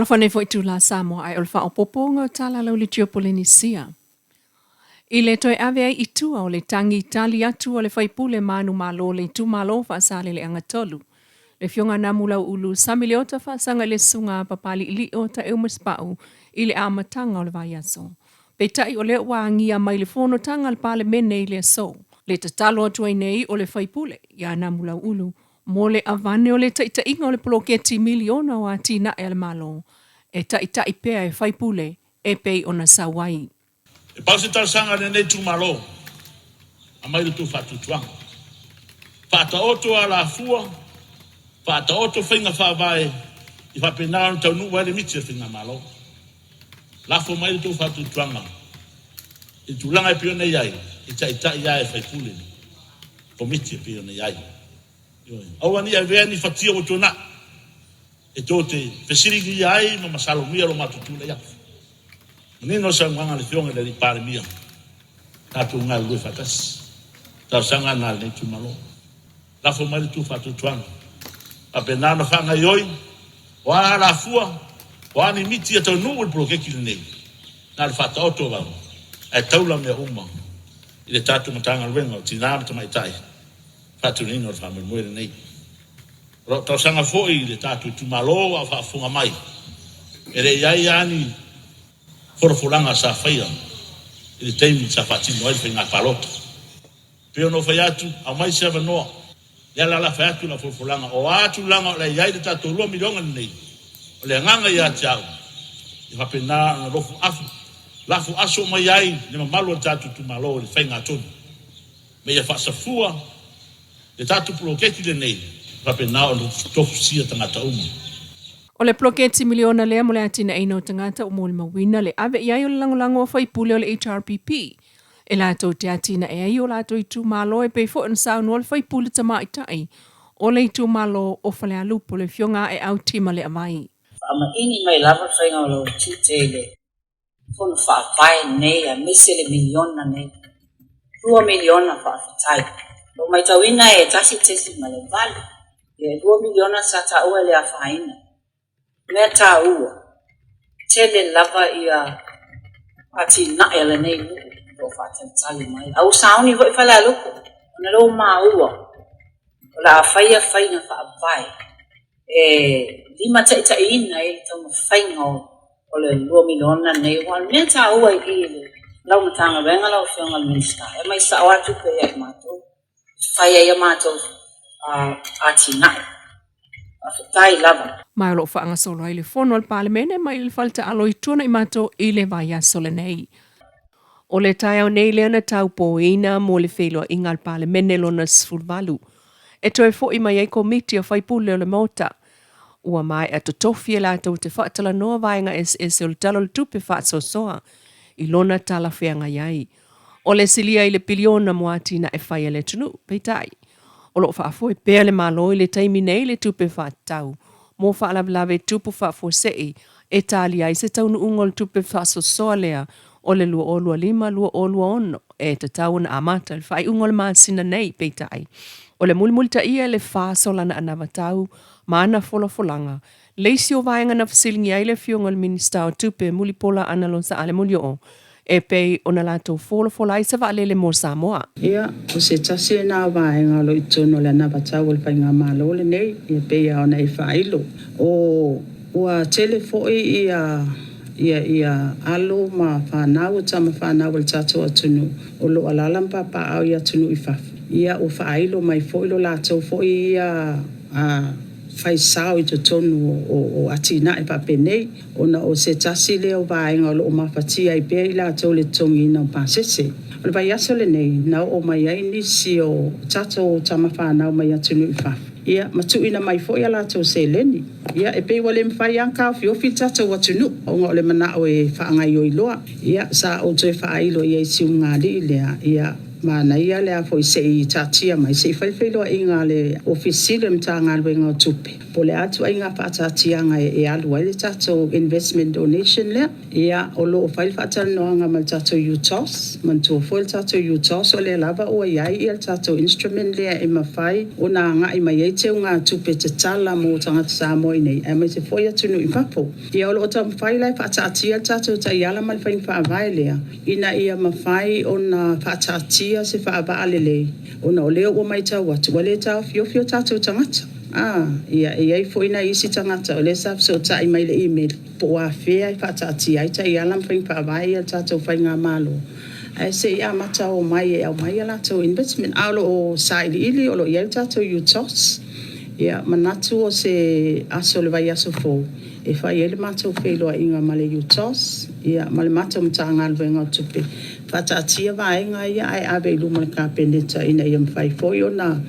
Talofa nei foi itula Samoa ae o le faaopoopoga o tala lau le Geopolenisia. I le toe ave ai i tua o le tagi tali atu a le faipule manumalo o le itumalo Faasaleleaga 3, le Afioga a Namulauulu Sami Leota faasaga i le Susuga a Papaliilio Taeu Masepau i le amataga o le vaiaso. Peitai o lea ua agia mai le fonotaga a le Palemene i le aso. Le tatalo atu ai nei o le faipule ia Namulauulu mo le avane o le taitaiga o le poloketi miliona o atinae a le Malo e taitai pea e faipule e pei ona sau ai. E pau se talosaga a lenei itumalo, aumai lo outou faatuatuaga. Faataoto alafua, faataoto faiga faavae i faapena ona taunuu ai le miti a le Faigamalo. Lafo mai lo outou faatuatuaga i le tulaga e pei ona i ai, e taitai lava e faipule Komiti e pei ona i ai. Ioe. Aua ne i avea ni fatia ua tuanai e tou te fesiligia ai ma masalomia lo matou tulai atu. Manino le saunoaga a le Afioga i le Alii Palemia, tatou galulue faatasi. Talosaga lena a lenei itumalo. Lafo mai le tu faatuatuaga. Faapena ona faagaioi, o a alafua, o a ni miti e taunuu i le poloketi lenei, na o le faataoto lava, ae taula mea uma i le tatou Matagaluega o Tina ma Tamaitai faatinoina o le faamoemoe lenei. O lau talosaga foi i le tatou itumalo a o faafofoga mai, e le i ai lava ni folafolaga sa faia i le taimi sa faatino ai le faiga palota. E pei ona ou fai atu, aumai se avanoa, lea la o le a fai atu lau folafolaga, o a tulaga o le a i ai le tatou $2 miliona lenei, o le agaga ia te au, ia faapena ona lofu afu, lafo aso mai ai le mamalu o le tatou itumalo i le faigatonu, ma ia faasafua le tatou poloketi lenei, faapena ona tofusia tagata uma. O le poloketi miliona lea mo le atinaeina o tagata ua molimauina le ave i ai o le lagolago a faipule o le HRPP e latou te atinae ai o latou itumalo e pei foi ona saunoa le faipule tamaitai o le itumalo o Falealupo le Afioga a Aeau Tima Leavai. Faamaini mai lava le faiga o lau tiute i le Fono Faavae nei aemaise le miliona nei. $2 miliona faafetai. Ua ou matauina e 1.8, ia e $2 miliona sa taua e le afaina. Mea taua, tele lava ia atinae a lenei nuu o lo o faatalitali mai. A ua sauni foi Falealupo, ona lea ua maua o le a faia faiga faavae e limataitaiina ai le taumafaiga o le $2 miliona nei. Aua o le mea taua i i le lau Matagaluega lau Afioga i le Minisita, e aumai sao atu pea ia i matou, e fai ai a matou atinae. Faafetai lava. Ma o lo o faagasolo ai le fono a le Palemene mai le faletaalo i Tuanaimato i le vaiaso lenei. O le taeao nei lea na taupoina mo le feiloaiga a le Palemene lona 18 e toe foi mai ai Komiti a Faipule o le Maota. Ua maea totofi e latou te faatalanoa vaega eseese o le Tala o le Tupe faasoasoa i lona talafeagai ai. O le silia i le piliona mo atinae fai a le atunuu. Peitai, o lo o faafoe pea le Malo i le taimi nei le tupe faatatau mo faalavelave tupu faafuasei e talia ai se taunuuga o le tupe faasoasoa lea o le 2025/2026 e tatau ona amata i le faaiuga o le masina nei. Peitai, o le mulimulitaia le faasolana anavatau ma ana folafolaga Le isi o vaega na fesiligia ai le Afioga i le Minisita o Tupe Mulipola Anarosa Ale Molioo e pei ona latou folafola ai se vaalele mo Samoa. Ia, o se tasi lena o vaega o lo o i totonu o le anavatau o le Faigamalo lenei, e pei lava ona e faailo. O, ua tele foi ia, ia, ia alo ma fanau, o tama fanau a le tatou atunuu o lo o alaala ma papaaao i atunuu i fafo. Ia, ua faailo mai foi lo latou foi ia, a, fai sao i totonu o atinae faapenei, ona o se tasi lea o vaega o lo o mafatia ai pea i latou le totogiina o pasese. O le vaiaso lenei, na oo mai ai nisi o tatou tama fanau mai atunuu i fafo, ia, ma tuuina mai foi a latou seleni. Ia, e pei ua le mafai lava ona taofiofi le tatou atunuu, ona o le manao e faagaioi loa. Ia, sa ou toe faailo i ai i Siugalii lea, ia, Manaia le a foi se i taatia mai se i fai le feiloaiga a le Ofisa Sili o le Matagaluega o Tupe. Po o le a le ituaiga faataatiaga e alu ai le tatou investment donation lea. Ia, o lo o fai le faatalanoaga ma le tatou UTOS. Manatua foi le tatou UTOS o lea lava ua i ai le tatou instrument lea e mafai ona agai mai ai teugatupe tatala mo tagata Samoa i inei aemaise foi atunuu i fafo. Ia, o lo o taumafai la e faataatia le tatou taiala ma le faiga faavae lea ina ia mafai ona faataatia se faavaa lelei ona o lea ua matau atu ua le taofiofi o tatou tagata. A, ia, e i ai foi nai isi tagata o lea sa fesootai mai i le imeli po o afea e faataatia ai taiala ma faiga faavae ia a le tatou faigamalo, ae se i amata omai e aumai a latou investment. A o lo o sailiili, o lo o i ai le tatou UTOS, ia, manatu o se aso o le vaiaso fou e fai ai le matou feiloaiga ma le UTOS, ia, ma le matou Matagaluega o Tupe, faataatia vaega ia ae ave i luma o le Kapeneta ina ia mafai foi ona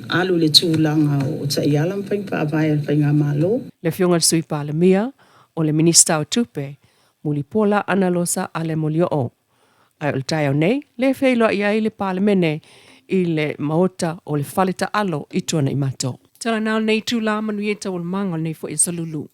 alu i le tulaga o taiala ma faiga faavae a le Faigamalo. Le Afioga i le Sui Palemia, o le Minista o Tupe, Mulipola Analosa Ale Molioo. Ae o le taeao nei, le feiloai ai le Palemene i le Maota o le Fale Taalo i Tuanaimato. Tala na o lenei itula, manuia taualumaga o lenei foi aso Lulu.